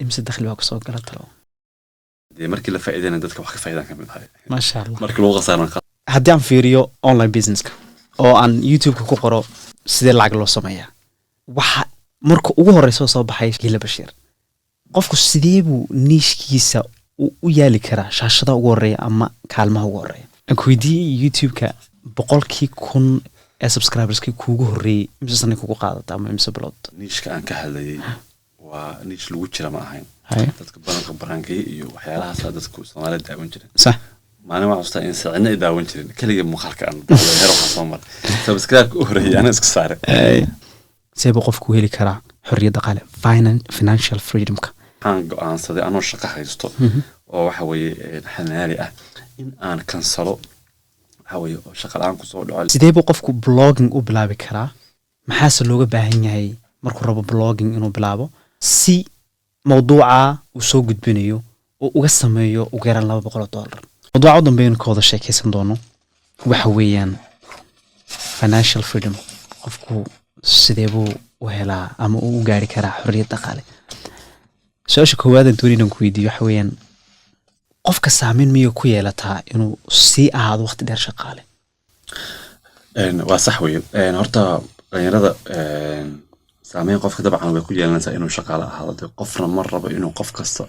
Imse dakhli baa kusoo gala, talo? Dee markii la faa'iidana dadka wax ka faa'iidaan ka mid ahay. Maasha Allah. Markii lagu khasaaran. Haddii aan fiiriyo online businesska oo aan YouTube-ka ku qoro "sidee lacag loo sameeyaa", waxa marka ugu horeysa soo baxay Geela Bashiir. Qofku sidee buu niche-kiisa u yaali karaa shaashada ugu horeeya ama kaalmaha ugu horeeya? Aan ku weydiiyey, YouTube-ka 100,000 ee subscriberskii kuugu horreeyey imse sanay kugu qaadata ama imse bilood? Niche-ka aan ka hadlayay waa niche lagu jira ma ahayn. Dadka badanka baraangeeye iyo waxyaalahaasa dadku Soomaalida daawan jiren. Maalin waxaan xasuustaa in cidna ay daawan jirin, keliga muuqaalka aan daawado. Heer waxaan soo maray subscribe-ka u horreeyay anaa iska saaray. See buu qofku heli karaa xorriyad dhaqaale, financial freedomka? Waxaan go'aansaday anoo shaqo haysto oo waxa weeye xamaali ah in aan kansalo, waxa weeye, oo shaqa la'aan kusoo dhaco. Sidee buu qofku blogging u bilaabi karaa? Maxaase looga baahan yahay markuu rabo blogging inuu bilaabo, si mawduuca uu soo gudbinayo oo uga sameeyo ugu yaraan $200? Mawduuca u dambeeyanu ka wada sheekaysan doono waxa weeyaan financial freedom. Qofku sidee buu u helaa ama uu u gaari karaa xorriyad dhaqaale? Su-aasha koowaad aan doonay inaan ku weydiiyo waxa weeyaan, qofka saameyn miyay ku yeelataa inuu sii ahaado waqti dheer shaqaale? Waa sax weye. Horta dhalinyarada saameyn qofka dabcan way ku yeelanaysaa inuu shaqaale ahaado. Dee qofna ma rabo inuu qof kasta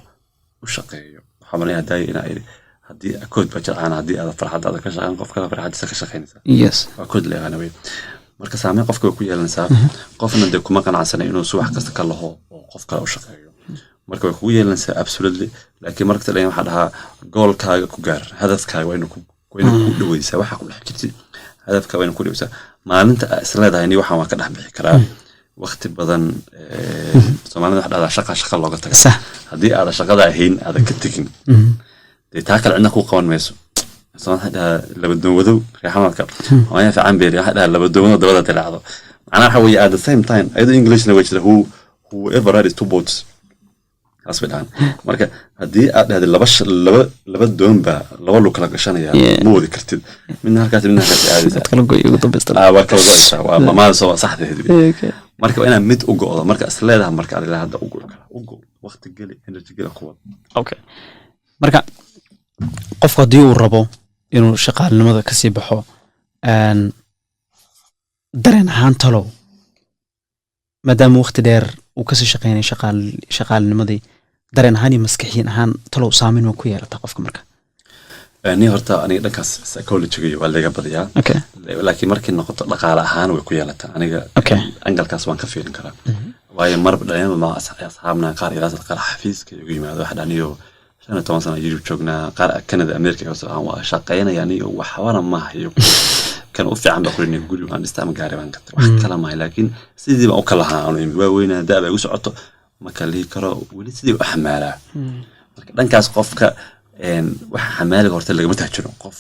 u shaqeeyo. Waxaa malaya hadaayo inaa iri haddii akood baa jircaan, haddii aad farxadaada ka shaqeyn, qof kale farxadiisa ka shaqeynaysaa. Waa kood la yaqaana wey. Marka saameyn qofka way ku yeelanaysaa. Qofna dee kuma qanacsana inuu subax kasta ka laho oo qof kale u shaqeeyo. Marka way kugu yeelanaysaa, absolutely. Laakiin markasta dhan waxaa dhahaa goalkaaga ku gaar, hadafkaaga waa inuu ku dhaweysaa. Waxaa ku dhex jirtid hadafka waa inuu ku dhaweysaa. Maalinta aa is leedahay ni waxaan waan ka dhex bixi karaa waqti badan. Soomaalida waxa dhahdaa shaqa shaqa looga taga. Haddii aada shaqada ahayn aada ka tegin, dee taa kale cidna kuu qaban mayso. Soomaalida waxay dhahaa laba doonwadow reexamadka hooya fiican beeri, waxay dhahaa laba doonwadow dabada dilaacdo. Macnaha waxa weeye, at the same time, ayadoo Englishna way jira, whoever rides two boats, taas bay dhahaan. Marka haddii aad dhahday laba doon baa laba lug kala gashanaya, ma wadi kartid. Midna halkaas, midna halkaas aadaysaa. Kala goy ugu dambaysta. Ah, waa kala go'aysaa, waa mamaada soo saxdeed. Marka waa inaad mid u go'do. Marka is leedahay, marka adiga hadda u go'i kara, u go, waqti geli, energy geli, kuwa. Okay, marka qofku haddii uu rabo inuu shaqaalinimada kasii baxo, dareen ahaan talow, maadaama waqti dheer uu kasii shaqeynay shaqaalinimadii, dareen ahaan iyo maskaxiyan ahaan talow saameyn ma ku yeelataa qofka marka? Ni horta aniga dhankaas psychologyga waa laga badiyaa. Laakiin markay noqoto dhaqaale ahaan, way ku yeelataa aniga. Angle-kaas waan ka fiirin karaa, waayo marba dhalinyarada ma asxaabna qaar ilaas qaar xafiiska igu yimaado, waxa dhaniyo 15 sano Yurub joognaa, qaar Canada, America ka soo waa shaqaynaya, aniga waxbana ma hayo. Kan u fiican baa kulinay, guri baan dhistay ama gaari baan gatay, wax kala maayo. Laakiin sidii baan u kala lahaa aanu imi waa weynaa, da' baa igu socoto, ma kala lihi karo, weli sidii u xamaalaa. Marka dhankaas qofka waxa xamaaliga horta lagama taajiro. Qof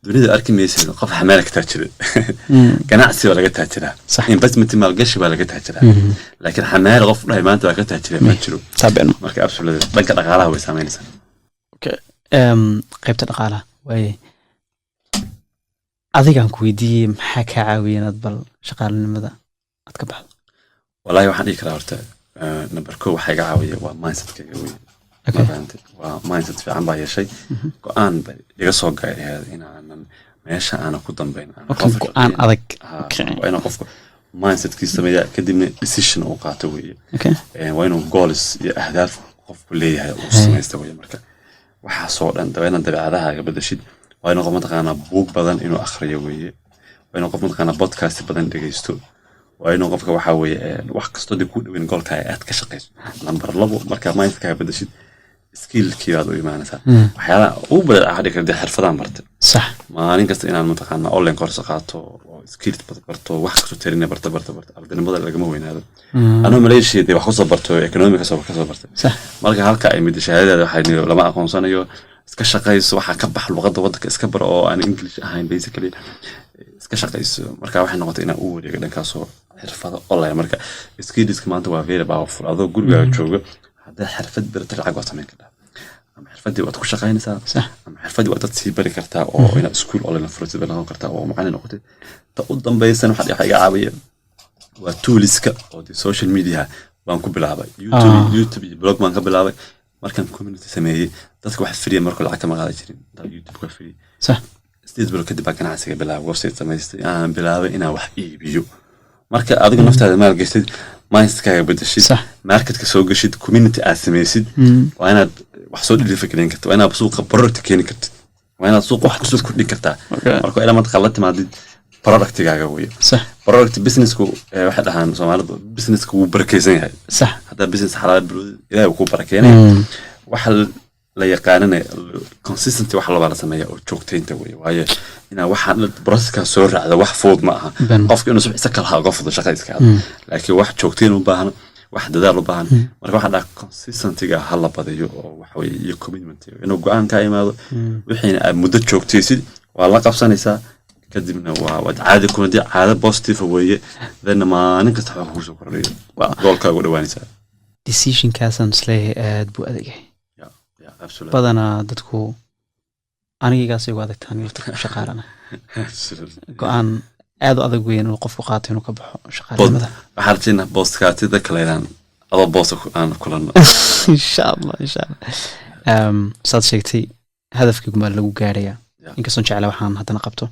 dunida arki maysid qof xamaali ka taajiray. Ganacsi baa laga taajiraa, investment, maalgashi baa laga taajiraa, laakiin xamaali qof dhahay maanta waa ka taajiray ma jiro. Saabeen. Marka absolutely dhanka dhaqaalaha way saameynaysaa. Okay. Qaybta dhaqaalaha waaye. Adigaan ku weydiiyey, maxaa kaa caawiyay inaad bal shaqaalinimada aad ka baxdo? Wallahi waxaan dhihi karaa horta, number kow waxaa iga caawiya waa mindsetkayga wey. Ma fahantay? Waa mindset fiican baa yeeshay. Go-aan ba iga soo gaay ahayd inaanan meesha aanan ku dambayn, aanan qof Go-aan shaqeyn. adag. Ha, waa inuu qofku mindsetkiisa sameeyaa, kadibna decision uu qaato weeye. Waa inuu goals iyo ahdaaf qofku leeyahay uu samaysta weeye. Marka waxaasoo dhan dabeedna dabeecadahaaga bedeshid. Waa inuu qof mataqaanaa buug badan inuu akhriyo weeye. Waa inuu qof mataqaanaa podcast badan dhegeysto. Waa inuu qofka waxaa weeye wax kastoo dee ku dhoweyn goalkaaga aad ka shaqayso. Number labo, marka mindsetkaaga bedeshid, skillkii baad u imaanaysaa. Waxyaalaha ugu badan waxaa dhihi kara dee xirfadaan bartay. Maalin kasta inaan mataqaanaa online course qaato oo skills barto, wax kastoo tarina barta barta barta. Ardaynimada lagama weynaado. Anoo Malaysia dee wax kusoo barto, economic kasoo bartay. Marka halka ay mid shahaadada waxay niri lama aqoonsanayo, iska shaqayso, waxaa ka bax luqadda waddanka iska baro oo aan English ahayn, basically iska shaqayso. Marka waxay noqotay inaan u wareego dhankaasoo xirfado online. Marka skillska maanta waa very powerful. Adoo gurigaaga jooga haddaad xirfad barato, lacag waad samayn kartaa, ama xirfaddii waad ku shaqaynaysaa, ama xirfaddii waad dad sii bari kartaa oo inaad school online furatid bay noqon kartaa oo macallin noqotid. Ta u dambaysan waxa iga caawiya waa toolska oo dee social media. Baan ku bilaabay YouTube. YouTube iyo blog baan ka bilaabay. Markaan community sameeyey, dadka wax free marka lacag kama qaadan jirin. YouTube ka free. 8 bilood kadib baa ganacsiga bilaabay, website samaystay, aan bilaabay inaan wax iibiyo. Marka adiga naftaada maal gashid, mindsetkaaga bedeshid, marketka soo gashid, community aad samaysid, waa inaad wax soo deliver gareyn kartid, waa inaad suuqa product keeni kartid, waa inaad suuqa wax kusoo kordhin kartaa. Marka waa inaad mataqaan la timaadid productigaaga weeye. Product businessku, waxay dhahaan Soomaalidu, businesska wuu barakeysan yahay. Haddaa business xalaal bilowdid, Ilaahay wuu kuu barakeynaya. Waxa la yaqaanana consistency wax labaa la sameeya oo joogtaynta weeye, waayo inaa waxaan processka soo raacda wax fudud ma aha. Qofka inuu subax isa kala uga fudud shaqa iska hado, laakiin wax joogtayn u baahan, wax dadaal u baahan. Marka waxaa dhaha consistencyga ha la badiyo, oo waxa weye iyo commitment, inuu go-aan kaa imaado, wixiina aad muddo joogtaysid, waa la qabsanaysaa. Kadibna waa waad caadi kuna dii caado positive weeye, then maalin kasta waxba kugu soo kordhayo, goalkaagu dhawaanaysaa. Decisionkaasaan isleeyahay aad buu adag yahay. Yeah, absolutely. Badanaa dadku anigigaas igu adagtaan laftarka shaqaalana. Go-aan aad u adag weyn inuu qofku qaato inuu ka baxo shaqaalinimada. Waxaan rajaynaa podcastida kale inaan adoo boosta aan kulanno. Insha Allah, insha Allah. Saad sheegtay, hadafkaygu baa lagu gaarayaa, inkastoon jecla waxaan haddana qabto.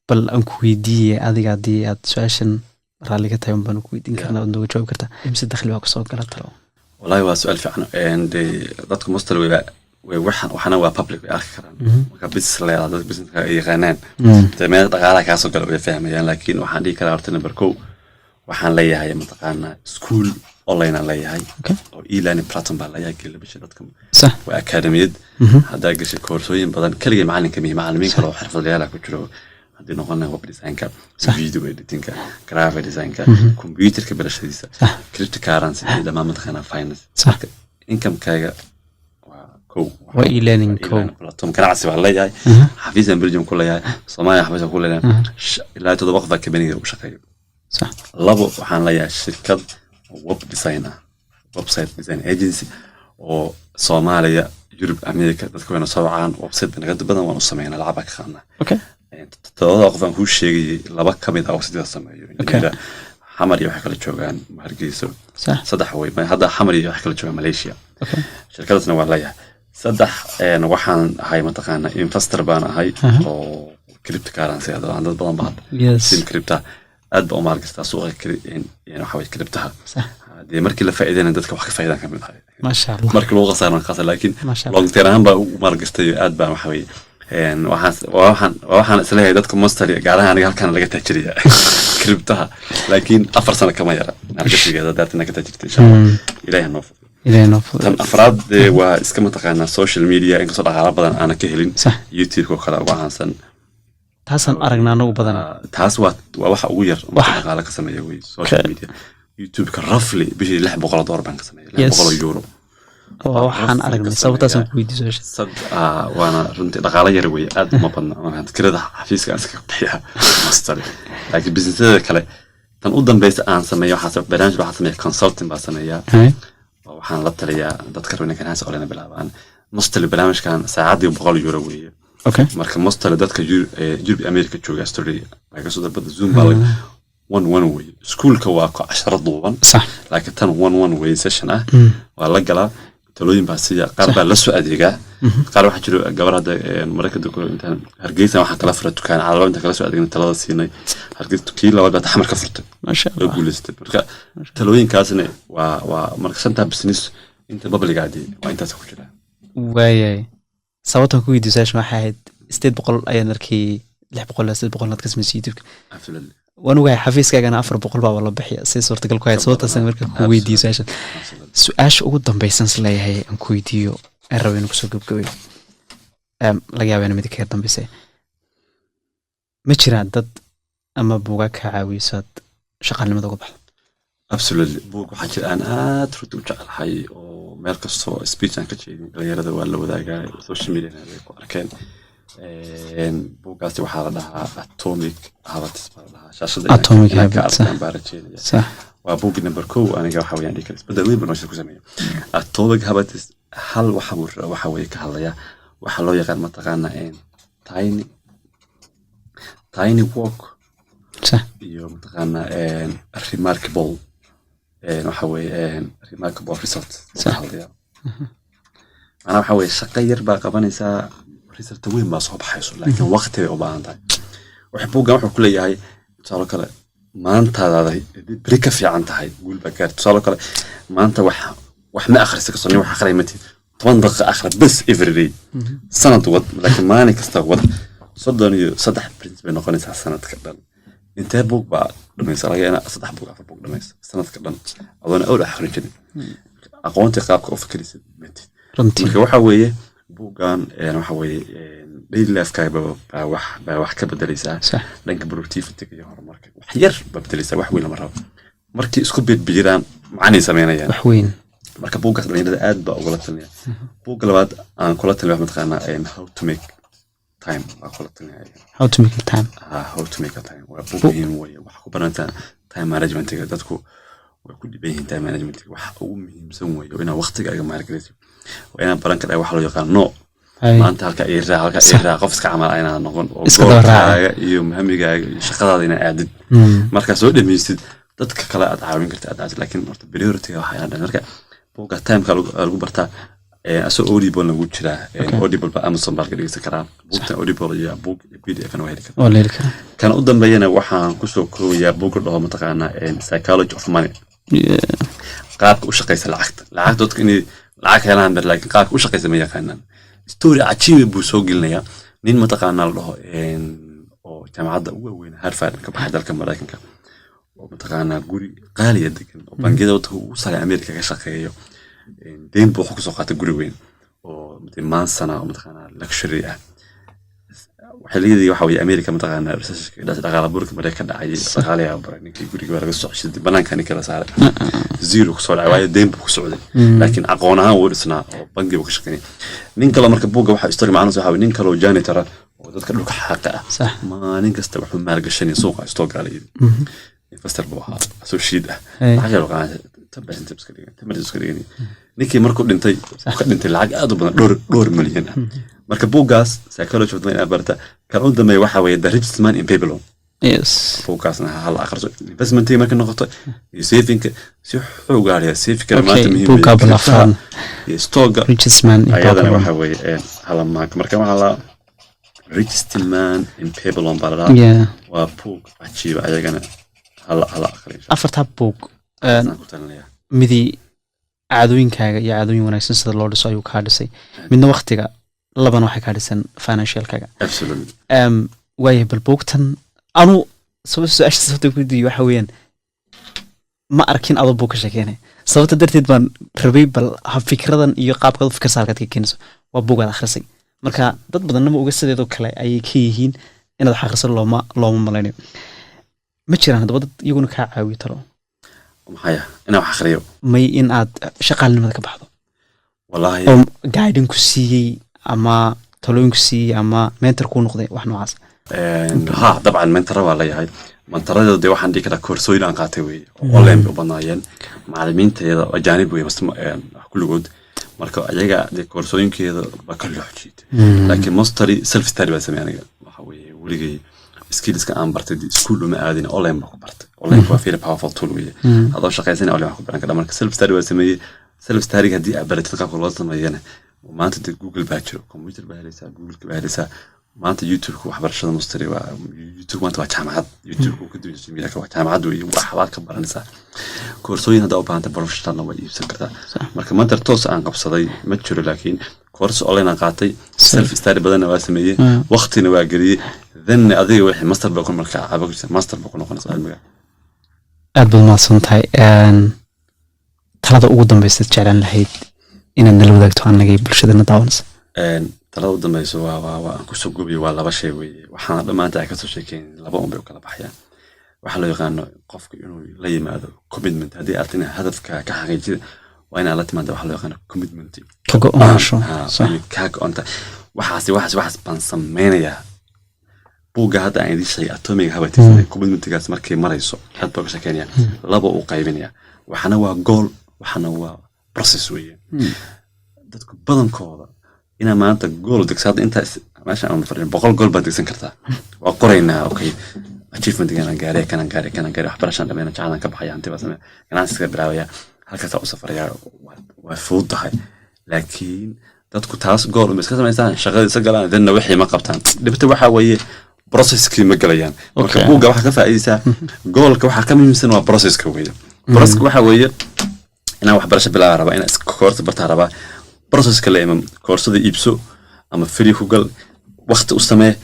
Bal aan ku weydiiye adiga, haddii aad su-aashan raalli ka tahay un baan ku weydiin karnaa, ood nooga jawaabi kartaa. Imse dakhli baa kusoo gala talo? Wallahi waa su-aal fiican. And dadku mostly wayba way waxan waxana waa public, way arki karaan. Marka business leedahay, dadka businesska ay yaqaanaan, dee meel dhaqaalaha kaasoo gala way fahmayaan. Laakiin waxaan dhihi karaa horta number kow, waxaan leeyahay mataqaanaa school online aan leeyahay oo e-learning platform baan leeyahay gelabasha dadka. Waa akademiyad. Haddaa gashay koorsooyin badan, keligay macalinka mihi, macalimiin kale oo xirfadlayaala ku jiro, haddii noqon lahaa web designka, video editingka, graphic designka, computerka barashadiisa, cryptocurrency iyo dhammaan mataqaanaa finance. Marka incomekaaga waa kow. Waa e-learning Waa kow. e-learning platform. Ganacsi baan leeyahay, xafiisaan Belgium ku leeyahay, Soomaaliya xafiisaan ku leeyahay. Ilaa 7 qof baa companyga u shaqeeyo. Labo, waxaan leeyahay shirkad web design ah, website design agency, oo Soomaaliya, Yurub, America dadka wayna soo wacaan, website naga badan waan u sameynaa, lacag baa ka qaadnaa. Todobada qof aan kuu sheegayay, laba ka mid ah websiteda sameeyo. Xamar iyo waxay kala joogaan Hargeyso. Saddex way hadda Xamar iyo waxay kala joogaan Malaysia. Shirkadaasna waan leeyahay. Saddex, waxaan ahay mataqaana investor baan ahay oo cryptocurrency hadda dad badan baa hadda sim crypta aad baa u maalgastaa suuqa waxa waye cryptaha. Dee markii la faa'iidayna dadka wax ka faa'iidaan ka mid ahay. Maasha Allah. Markii lagu khasaaran khasar, laakiin Maasha Allah. long term ahaan baa u maalgastay. Aad baan waxa weye waxaan isleeyahay dadka mostly, gaar ahaan aniga, halkaan laga taajiriya cryptaha, laakiin 4 sano kama yara maalgashigeeda daartina ka taajirta, insha Allah. Ilaahay noo fududeeyo. Ilaahay noo Tan fududeeyo. afraad dee waa iska mataqaanaa social media, inkastoo dhaqaalo badan aanan ka helin. YouTube oo kale uga caansan. Taasaan aragnaa anagu badanaa. Taas waa waxa ugu yar marka dhaqaale ka sameeya wey social media. YouTube-ka roughly bishii $600 baan ka sameeya, lix boqol oo euro. Waa waxaan Roughly aragnay ka sababtaasaan sameeyaa. ku weydiiyo su-aasha. Waana runtii dhaqaalo yar wey, aad uma badna. Markaan kirada xafiiska aan iskaga bixiya mostly, laakiin businessyada kale, tan u dambeysa aan sameeyo, waxaa barnaamij waxaa sameeya, consulting baa sameeyaa, oo waxaan la taliyaa dadka raba inay ganacsi online bilaabaan. Mostly barnaamijkan saacaddii €100 weeye. Marka mostly dadka Yurub iyo America jooga, Australia laga soo dalbada, Zoom baa laga one one weeye. Iskuulka waa ko casharo duuban, laakiin tan one one weeye, session ah. Waa la galaa, talooyin baa siiya, qaar baa la soo adeegaa. Qaar waxaa jiro gabar hadda Maraykanka intaan Hargeysa waxaan kala furay dukaan calabo, intaan kala soo adeegnay, talada siinay Hargeysa, kii labaad baa Xamar ka furtay. Maasha Waa Allah. guuleystay. Marka talooyinkaasna waa marka shantaa business inta public adii waa intaas ku jira. Waayahay, sababtaan ku weydiiyo su-aashan waxay ahayd 800 ayaan arkay, 600 ilaa 800 aad ka samaysay YouTube-ka. Waan ogahay xafiiskaagana 400 baaba la bixiya, say suurtagal ku ahayd? Sababtaasaan marka ku weydiiyo su-aashan. Su-aasha ugu dambeysan is leeyahay aan ku weydiiyo, aan rabo inuu kusoo gabgabayo, laga yaaba ina mid ka yar dambeyse, ma jiraan dad ama buugaag kaa caawiyo saad shaqaalnimada uga baxdo? Absolutely. Buug waxaa jira aan aad runtii u jeclahay, oo meel kastoo speech aan ka jeedin dhalinyarada waa la wadaagaa, social media way ku arkeen. Buuggaasi waxaa la dhahaa Atomic Habits baa la dhahaa. Shaashada Atomic inaan ka Habits, arkaan baa rajeynaya. Waa buuggi number kow aniga waxa weeyaan dhihi kara isbeddel weyn buu nolosha ku sameeya. Atomic Habits hal waxa buu waxa weeye ka hadlayaa waxa loo yaqaan mataqaana tiny tiny work iyo mataqaana remarkable Waxa weeye remarkable result buu ka hadlayaa. Macnaha waxa weeye, shaqo yar baa qabanaysaa, result weyn baa soo baxayso, laakiin waqti bay u baahan tahay. Waxa buuggan wuxuu ku leeyahay, tusaale kale, maantaadaada haddii beri ka fiican tahay, guul baa gaartay. Tusaale kale, maanta wax ma akhrisa kasoo nin wax akhriya matid, 10 daqiiqo akhri bes every day, sanad wad, laakiin maalin kasta wad, 33 print bay noqonaysaa sanadka dhan. Intee buug baa dhamaysa? Laga yaabaa saddex buug, afar buug dhamaysa sanadka dhan, adoona awr akhrin jirin, aqoontii qaabka u fikiraysid matid. Marka waxa weeye buuggan waxa weeye daily lifekaaga baa wax ka bedelaysaa dhanka productivity iyo horumarka. Wax yar baa bedelaysaa, wax weyn lama rabo. Markii isku biirbiiraan, macnay sameynayaan. Wax weyn. Marka buuggaas dhalinyarada aad baa ugula talinaya. Buugga labaad aan kula talinaya, mataqaanaa, How to Make Time baa kula talinaya. How to Make Time. Ah, How to Make a Time waa buug muhiim weeye. Waxa ku barantaa time managementiga. Dadku way ku dhiban yihiin time managementiga. Waxa ugu muhiimsan weeye waa inaad waqtigaaga maalgeliso, waa inaad baran kartaa waxa loo yaqaan no maanta halka ii raac, halka ii raac, qof iska camal inaad noqon oo Iska daba raaca. Goalkaaga iyo hamigaaga iyo shaqadaada inaad aadid. Markaa soo dhameysid, dadka kale aad caawin karta aad caawin, laakiin horta priority waxa inaad. Marka buugga timeka lagu bartaa, asoo Audible lagu jiraa. Audible ba Amazon baa laga dhegeysan karaa buugta Audible iyo buug PDF na waa heli kartaa. Oo la heli karaa. Kan u dambeeyana waxaan kusoo koobayaa buugga dhaho, mataqaanaa, Psychology of Money. Qaabka u shaqeysa lacagta. Lacagta dadku inay lacag helaan bar, laakiin qaabka u shaqeysa ma yaqaanaan. Story cajiiba buu soo gelinayaa. Nin, mataqaanaa, la dhaho oo jaamacadda ugu waaweyn Harvard ka baxay dalka Maraykanka, oo mataqaanaa guri qaaliya degan, oo bangiyada waddanka ugu sare Amerika ka shaqeeyo, deyn buu wuxuu kusoo qaatay guri weyn oo mansion oo mataqaanaa luxury ah. Xilliyadii waxa weye America, mataqaanaa, recessionka dhaqaala burka Mareykan ka dhacay, dhaqaalayaa baray. Ninkii guriga waa laga soo ceshaday, banaanka ninkii la saaray, zero kusoo dhacay, waayo deyn buu ku socday, laakiin aqoon ahaan wuu dhisnaa oo bangi buu ka shaqeynay. Nin kaloo marka buugga waxa story macnaheedu waxa weye nin kaloo janitor ah oo dadka dhulka xaaqa ah, maalin kasta wuxuu maalgashanaya suuqa stockga la yidhi. Investor buu ahaa asoo shiid ah. Lacag yar buu qaadanay, 10% iska dhigan, 10% iska dhigan. Ninkii markuu dhintay, wuxuu ka dhintay lacag aad u badan, dhowr milyan ah. Marka buuggaas Psychology of Money inaad barata. Kan u dambeeya waxa weeye The Richest Man in Babylon. Buuggaasna ha la akhriso. Investmentiga markay noqoto iyo savingka si xoog aaliya savingka maanta muhiim buugga weeye. balafaan. Iyo stockga. Richest Man in Ayadana Babylon. Waxa weeye halamaanka marka waxaa la Richest Man in Babylon baa la dhahaa. Waa buug cajiiba, ayagana hala akhriyo. Afartaa buug Saasaan ku talinayaa. Midi caadooyinkaaga iyo caadooyin wanaagsan sida loo dhiso ayuu kaa dhisay, midna waktiga, labana waxay kaa dhisan financialkaaga. Absolutely. Waayahay, bal buugtan anu sabab su-aasha sababta ku diiyo waxa weeyaan, ma arkin adoo buug ka sheekeynaya. Sababta darteed baan rabay bal ha fikradan iyo qaabkaad u fikirsa halkaad ka keenayso. Waa buugaad akhrisay, marka dad badanna ma oga, sideedoo kale ayay ka yihiin inaad wax akhriso looma malaynayo. Ma jiraan haddaba dad iyaguna kaa caawiyo talo? Maxaya, inaan wax akhriyo? May, in aad shaqaalinimada ka baxdo. Wallahi oo guiding ku siiyey ama talooyin ku siiyey ama mentor kuu noqday, wax noocaas? Ha, dabcan mentor waa leeyahay. Mentorada dee waxaan dhihi karaa koorsooyin aan qaatay weye oo online bay u badnaayeen. Macallimiintayada ajaanib weye bas kulligood. Marka ayaga dee koorsooyinkeeda baa ka loo jiitay, laakiin mostly self study baa sameeyay aniga. Waxa weeye weligay skillska aan bartay dee school uma aadin, online baa ku bartay. Online waa very powerful tool weye. Adoo shaqaysan online wax ku baran karaa. Marka self study waa sameeyey. Self study haddii aad baratid qaabka loo sameeyana, maanta dee Google baa jiro, computer baa helaysaa, Google baa helaysaa maanta, YouTube waxbarashada mostly waa YouTube. Maanta waa jaamacad YouTube uu ka duwan social media, waa jaamacad weeye. Waxbaad ka baranaysaa, koorsooyin haddaa u baahanta professionalna waa iibsan kartaa. Marka maanta toos aan qabsaday ma jiro, laakiin course online aan qaatay, self study badanna waa sameeyey, waqtina waa geliyey. Then adiga wixii master baa ku marka caba ku jirta, master baa ku noqonaysa cilmiga. Aad baad mahadsan tahay. Talada ugu dambaysa jeclaan lahayd inaad nala wadaagto annaga iyo bulshadana daawanaysa? Talada u dambeyso waa aan kusoo gobiyo waa laba shay weeye. Waxaana dhammaanta ay kasoo sheekeyn laba un bay u kala baxayaan. Waxaa loo yaqaano qofka inuu la yimaado commitment. Haddii aad ina hadafka ka xaqiijida, waa inaad la timaada waxa loo yaqaano commitment. Ka go-aansho. Ha, inay kaa go-anta waxaas baan sameynayaa. Buugga hadda aan idiin sheegay, Atomic Habits, commitmentigaas markay marayso aad baa ka sheekeynaya. Laba u qaybinaya, waxana waa goal, waxana waa process weeye. Dadku badankooda inaa maanta goal degso, hadda intaa meesha aan fadhin 100 goal baad degsan kartaa, waa qoraynaa, okay. Achievement-gan aan gaaray, kanaan gaaray, kanaan gaaray, waxbarashaan dhameyna, jacalaan ka baxaya, hanti baa samey, ganacsiga bilaabaya, halkaasaa u safaraya. Waa fudud tahay, laakiin dadku taas goal uma iska samaystaan, shaqada isa galaan, danna wixii ma qabtaan. Dhibta waxaa weeye process-kii ma galayaan. Marka buugga waxaa ka faa'iidaysaa, goal-ka waxaa ka muhiimsan waa process-ka weeye. Process-ka waxaa weeye inaan waxbarasho bilaaba rabaa, inaan koorsa bartaa rabaa. Process-ka la imam, koorsada iibso ama free ku gal, waqti u samee,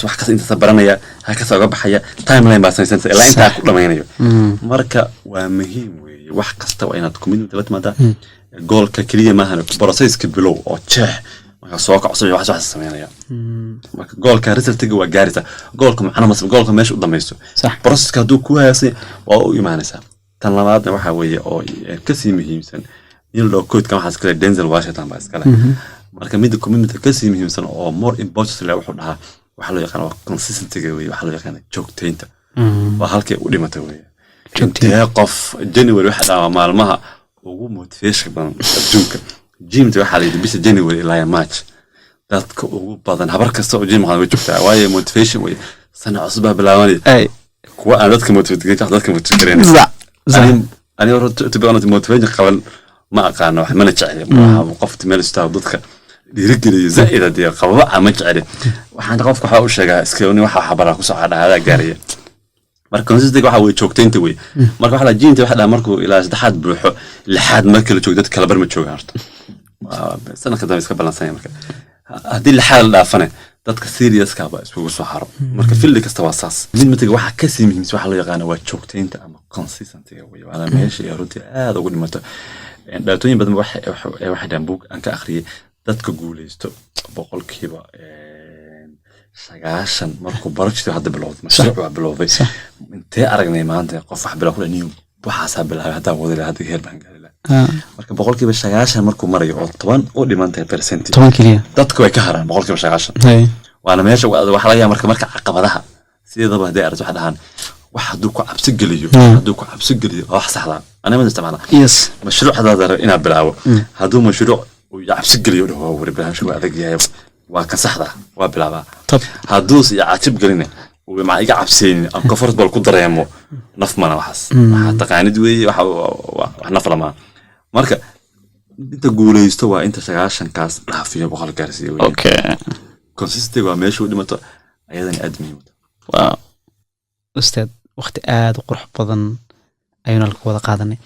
wax kasta intaasa baranaya, halkaasa uga baxaya, timeline baa samaysanaysa ilaa intaa ku dhamaynayo. Marka waa muhiim weeye, wax kasta waa inaad commitment la timaadaa. Goal-ka keliya maahan, process-ka bilow oo jeex. Marka soo kaco subaxii, wax sameynaya. Marka goal-ka result-iga waa gaaraysaa. Goal-ka macno mas goal-ka meesha u dambayso. Process-ka hadduu ku hagaagsan, waa u imaanaysaa. Tan labaadna waxaa weeye oo kasii muhiimsan, nin loo koodkan waxaa iskale Denzel Washington baa iskale. Marka midda commitment kasii muhiimsan oo more important leh, wuxuu dhahaa, waxaa loo yaqaan waa consistency-ga weeye, waxaa loo yaqaana joogtaynta. Waa halkay u dhimatay weeye. Intee qof January waxa dhahaa maalmaha ugu motivation badan adduunka gym-ta? Waxaa la yidhi bisha January ilaa March dadka ugu badan, habar kasta oo gym way joogtaa, waayo motivation wey, sana cusub baa bilaabanaya. Kuwa aan dadka motivate gareyn, dadka motivate gareyn. Ani horta, to be honest, motivation qaban ma aqaano, wax mana jecli. Waxa qof meel istaago dadka dhiirigeliyo zaa'id hadii qababa ma jecli. Waxaan qofka waxaa u sheegaa iska nin waxa waxbaraa ku soo dhahaadaa gaaraya. Marka consistency waxa weye joogtaynta wey. Marka waxa la gym-ta waxa dhaha markuu ilaa saddexaad buuxo, lixaad marka la joogo, dadka kala bar ma joogaan horta. Sanadka dambe iska balansanya. Marka haddii lixaad la dhaafane, dadka serious-ka ba iskugu soo haro. Marka field kasta waa saas. Mid matiga waxaa kasii muhiimsan waxa loo yaqaana waa joogtaynta ama consistency-ga wey. Waana meesha ay runtii aad ugu dhimato. Dhibaatooyin badan waxay dhahaan, buug aan ka akhriyay, dadka guuleysto 90% markuu barajti hadda bilowday, mashruuc waa bilowday. Intee aragnay maanta qof wax bilow kule niyo waxaasaa bilaabay, haddaan wadi lahaa hadda heer baan gaari lahaa? Marka 90% markuu marayo oo 10 u dhiman tahay percent, 10 keliya, dadku way ka haraan 90%. Waana meesha waxaa laga yaaba marka caqabadaha sideedaba hadday aragto, waxay dhahaan wax hadduu ku cabsi geliyo, hadduu ku cabsi geliyo waa wax saxdaa. Aniga ma isticmaala mashruuc haddaad rabo inaad bilaabo, hadduu mashruuc uu cabsi geliyo, dhaho waa wari barnaamijku waa adag yahay, waa kan saxda, waa bilaabaa. Hadduuse i cajib gelina, uu ma iga cabseynin, aan comfortable ku dareemo, naf mana waxaas waxaa taqaanid weeye, waxa wax naf lamaa. Marka inta guuleysto waa inta 90-kaas dhaafiyo, 100 gaarsiiyo weye. Consistency waa meesha u dhimato, ayadana aad muhiim u tahay. Wow, ustaad, waqti aada u qurux badan ayuuna halka wada qaadanay.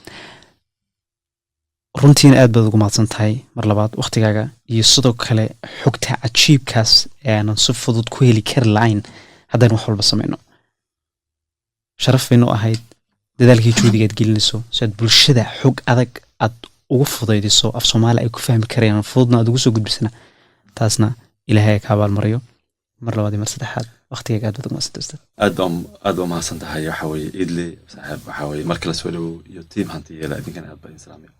Runtiina aad baad ugu mahadsan tahay mar labaad waqtigaaga iyo sidoo kale xogta cajiibkaas ee aanan si fudud ku heli kari lahayn haddaynu wax walba samayno. Sharaf baynu ahayd dadaalkii juhdiga aad gelinayso si aad bulshada xog adag aad ugu fudaydiso, af Soomaali ay ku fahmi karayaan fududna aad ugu soo gudbisana. Taasna Ilaahay ka abaalmariyo. Mar labaad iyo mar saddexaad, waqtigaaga aad baad ugu mahadsantahay, ustaad. Aad baa mahadsan tahay. Waxa weeye Idli saaxiib, waxa weeye marka la soo dhawow iyo team Hanti Yeela, idinkana aad baa idin salaamaya.